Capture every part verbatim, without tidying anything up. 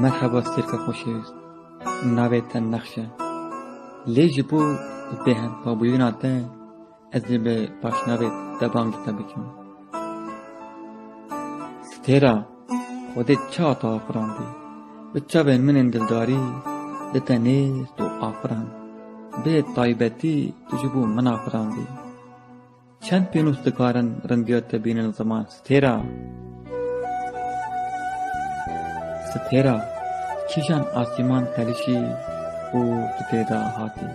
Merheba stêrka xweşewîst, navê te Nexş e. Lê ji bo bêhempabûyîna te, ez ê bi paşnavê te bangê te bikim. Stêra, Xwedê çawa te afirandî? Bi çavên min ên dildarî, di te nêst û afiran. Bê taybetî tu ji bo min afirandî. Çend pênûs dikarin rindiya te bînin ziman, Stêra? Stêra, kîjan asîman telişî û tu tê de hatî?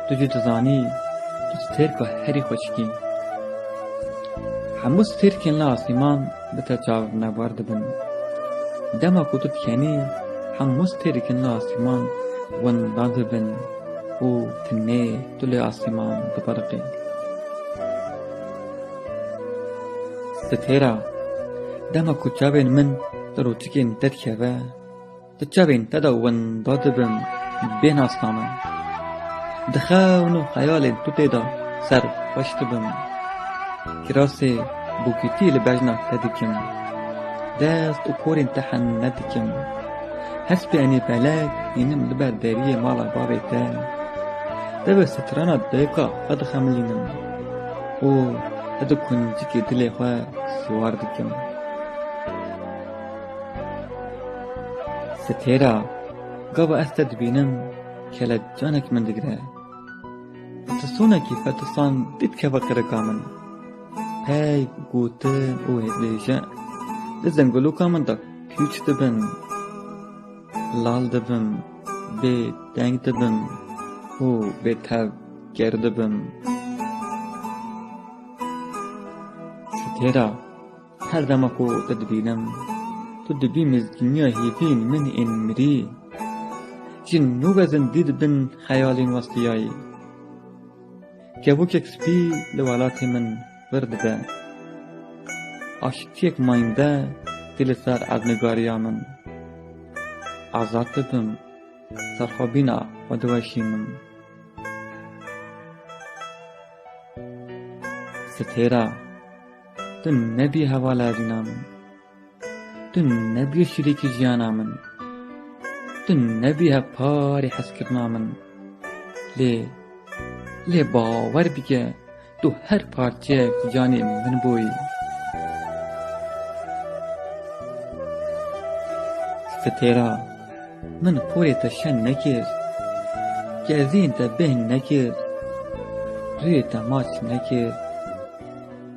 Tu jî dizanî, tu stêrka herî xweşik î. Hemû stêrkên li asîman bi te çavnebar dibin. Dema ku tu dikenî, hemû stêrkên li asîman winda dibin û tenê tu li asîman dibiriqî. Stêra, dema ku çavên min li rûçikên te dikeve, di çavên te de winda dibim, bê nasnamin. Dixewn û xeyalên tu tê de serxweş dibim. Kirasê bûkîtî li bejna te dikim. Dest û porên te hene dikim. Hespê enê belek hînim li ber deriyê mala bavê te. Te bi strana dayika xwe dixemilînim û te di kuncikê dilê xwe siwar dikim. Stêra, gava ez te dibînim, kelecanek min digire. Fetisonekî fetisan dît keve qirika min. Pey gotin û hêdêje di zengulûka min de pûç dibin. Lal dibim, bêdeng dibim û bêtevger dibim. Stêra, her dema ku te dibînim, tu dibî mizgîniya hêviyên min ên mirî. Ji nû ve zindî dibin xeyalên westiyayî. Kevokek spî li welatê min vir dide. Aştiyek mayînde tê li ser erdnîgariya min. Azad dibim, serxwebîna xwe diweşînim. Stêra, tu nebî hevalêrîna min. Tu nebî şirîkî jiyana min. Tu nebî hevparê hezkirina min. Lê, lê bawer bike, tu her parçeyek canê min bûyî. Stêra, min porê te şen nekir, keziyên te bêhn nekir, rûyê te maç nekir.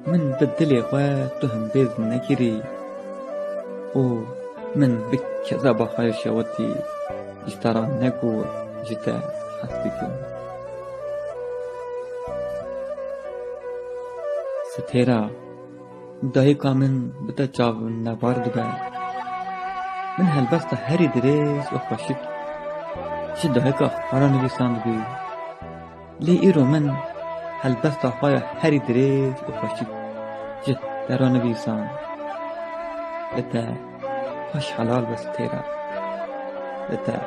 Min bi dilê xwe tu himbêz nekirî û min bi kezeba xwe ya şewitî ji te re negot ji te hez dikim. Stêra, dayika min bi te çavnebar dibe. Min helbesta herî dirêj û xweşik ji dayika xwe re nivîsandibû. Lê îro min helbesta xwe ya herî dirêj û xweşik ji te re nivîsand. Li te xweş helal be Stêra. Li te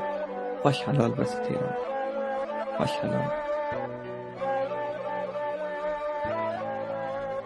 xweş helal be Stêra. Xweş helal.